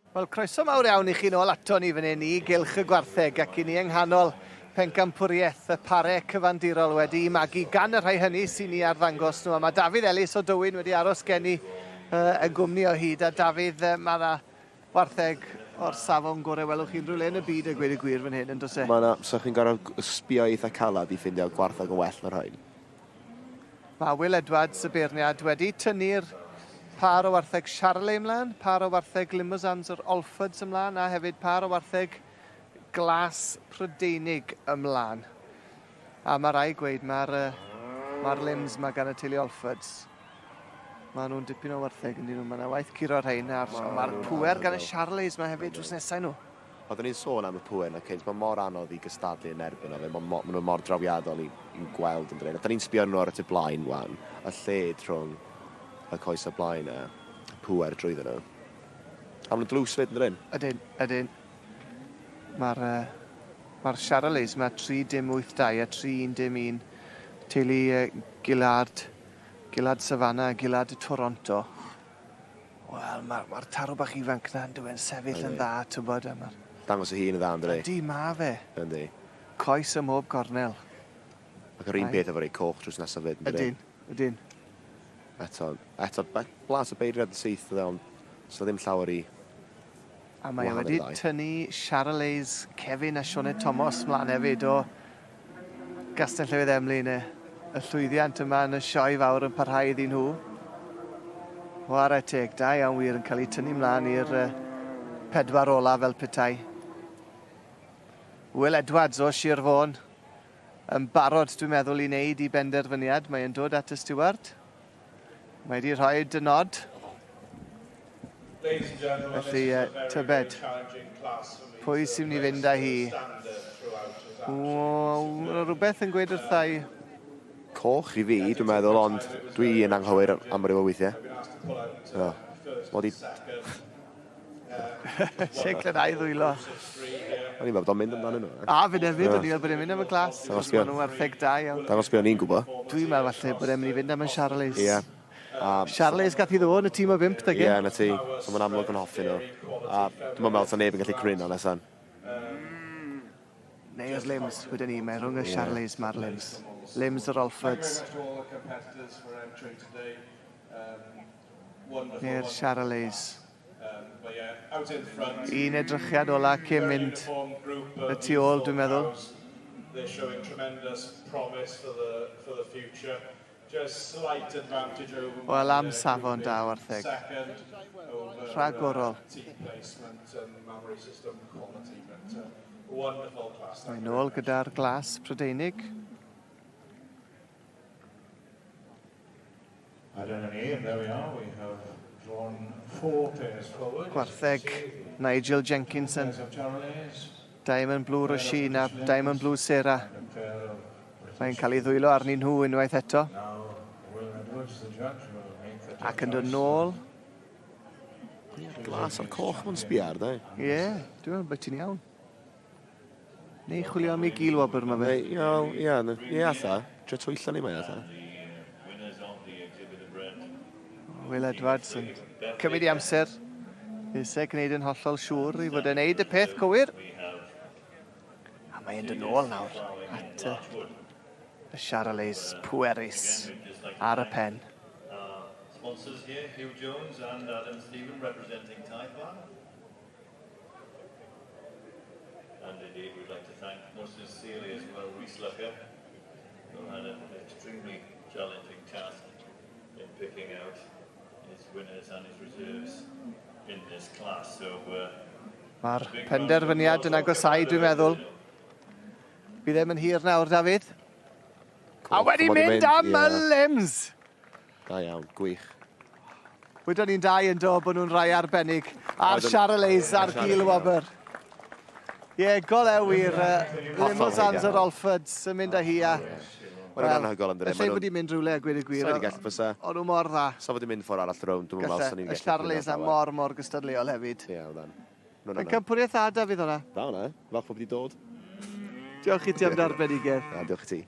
Wel, croeso mawr iawn i chi nôl ato ni fan hyn i Gylch y Gwartheg ac i ni yng nghanol pencampwriaeth y pare cyfandirol wedi'i magu gan y rhai hynny sy'n ni arddangos nhw. A mae Dafydd Ellis o Dywyn wedi aros gen i uh, yn gwmni o hyd. A Dafydd, uh, mae yna wartheg o'r safon gorau welwch chi unrhyw le yn y byd a gweud y gwir fan hyn, yn does e? Mae yna, so chi'n gorfod sbio eitha calad i ffindio gwartheg yn well na'r rhain. Mae Will Edwards, y beirniad, wedi tynnu'r pâr o wartheg Charolais ymlaen, pâr o wartheg Limousins yr Olfords ymlaen, a hefyd pâr o wartheg glas Prydeinig ymlaen. A mae rai gweud mae'r mae'r limbs mae gan y teulu Olfords. Mae nhw'n dipyn o wartheg yn dyn nhw. Mae yna waith curo'r rhain a'r mae'r pŵer gan y Charolais mae hefyd drws nesau nhw. Oedden ni'n sôn am y pŵer 'na cynt, mae mor anodd i gystadlu yn erbyn o fe, ma' mo- ma' nhw mor drawiadol i i'w gweld yn dydyn. Da ni'n sbio arnyn nhw ar y tu blaen 'wan, y lled rhwng y coesau blaen a pŵer drwyddyn nhw. A ma' nhw'n dlws 'fyd yn dydyn? Ydyn, ydyn. Mae'r uh, mae'r Charolais 'ma 3 dim 8 2 a 3 1 dim 1. Teulu uh, Gillard, Gillard Savannah a Gillard Toronto. Wel, mae'r ma tarw bach ifanc na yn dyw e'n sefyll yn dda, ti'n bod, a mae'r... Dangos ei hun yn dda, yn dydi? Ydy, ma fe. Yndi. Coes ym mhob gornel. Ac yr un peth efo'r ei coch drws nesaf fyd, yn dydi? Ydyn, ydyn. Eto, eto, blas y beirniad yn syth, dde, ond so ddim llawer i A mae e wedi tynnu Charolais Kevin a Sioned Thomas mlaen hefyd o Gastell Newydd Emlyn, y, y llwyddiant yma yn y sioe fawr yn parhau iddyn nhw. Whare teg, da iawn wir yn cael eu tynnu mlaen i'r uh, pedwar ola fel petai. Will Edwards o Sir Fôn yn barod, dwi'n meddwl, i wneud i benderfyniad. Mae'n dod at y stiward. Mae wedi rhoi y nod. Felly, uh, tybed, pwy sy'n mynd i fynd â hi? O, rhywbeth yn gweud wrtha i. Coch i fi, dwi'n meddwl, ond dwi yn anghywir am ryw o weithiau. So, mod i... Shake glanhau ddwylo. O'n i'n meddwl bod o'n mynd amdanyn nhw. A, fi hefyd, o'n i'n meddwl bod e'n mynd am y glas. Dangos be nhw wartheg da iawn. Dangos be o'n i'n gwybod. Dwi'n meddwl falle bod e'n mynd i fynd am y Charolais. Ie. A Charolais gath i ddo yn y tîm o bump, dage? Ie, na ti. So mae'n amlwg yn hoffi nhw. A dwi'n meddwl sa neb yn gallu cryno nesan. Neu'r Lims, wedyn ni, mae rhwng y Charolais ma'r Lims. Lims yr Olfords. Neu'r Charolais. Un edrychiad ola cyn mynd y tu ôl, dwi'n meddwl. Wel, am safon da, wartheg. Rhagorol. Mae'n ôl gyda'r glas Prydeinig. A dyna ni, there we are, we have drawn four pairs forward. Gwartheg Nigel Jenkinson, Diamond Blue Roisin a Diamond Blue Sarah. Mae'n cael ei ddwylo arnyn nhw unwaith eto. Ac yn dod nôl. Glas a'r coch mae'n sbio ar, de? Ie, yeah, dwi'n meddwl bod ti'n iawn. Neu chwilio am ei gil wobr ma fe. Ie, ie, ie, alla. Trio twyllo ni mae alla. Will Edwards yn cymryd i amser. Eisiau gwneud yn hollol siŵr i fod e'n neud y peth cywir. A mae'n dod nôl nawr at y, y Charolais pwerus ar y pen. Sponsors here, Hugh Jones and Adam Stephen representing Taiwan. And indeed, we'd like to thank most sincerely as well Rhys Lucker, who had an extremely challenging task in picking out his winners and his reserves in this class. So, Mae'r penderfyniad yn agosau, dwi'n meddwl. Bydd ddim yn hir nawr, Dafydd. A wedi mynd am y limbs! Da iawn, gwych. Wydon ni'n dau yn do bod nhw'n rhai arbennig. A'r Charolais a'r Gil Wobr. Ie, yeah, golew i'r Limousins yr Olfords yn mynd â hi a... Mae'n well, anhygoel yn dydyn. Lle bod i'n mynd rhywle a gweud y gwir. Sa'n i gallu fysa. O'n nhw mor dda. Sa fod i'n mynd ffordd arall rownd, dwi'n meddwl sa'n i'n gallu. Y Charolais a mor, mor gystadleuol hefyd. Ie, yeah, Mae'n campwriaeth dda, Dafydd, hwnna. Da hwnna. Falch bod wedi dod. Diolch i ti am dy arbenigedd. Na, diolch i ti.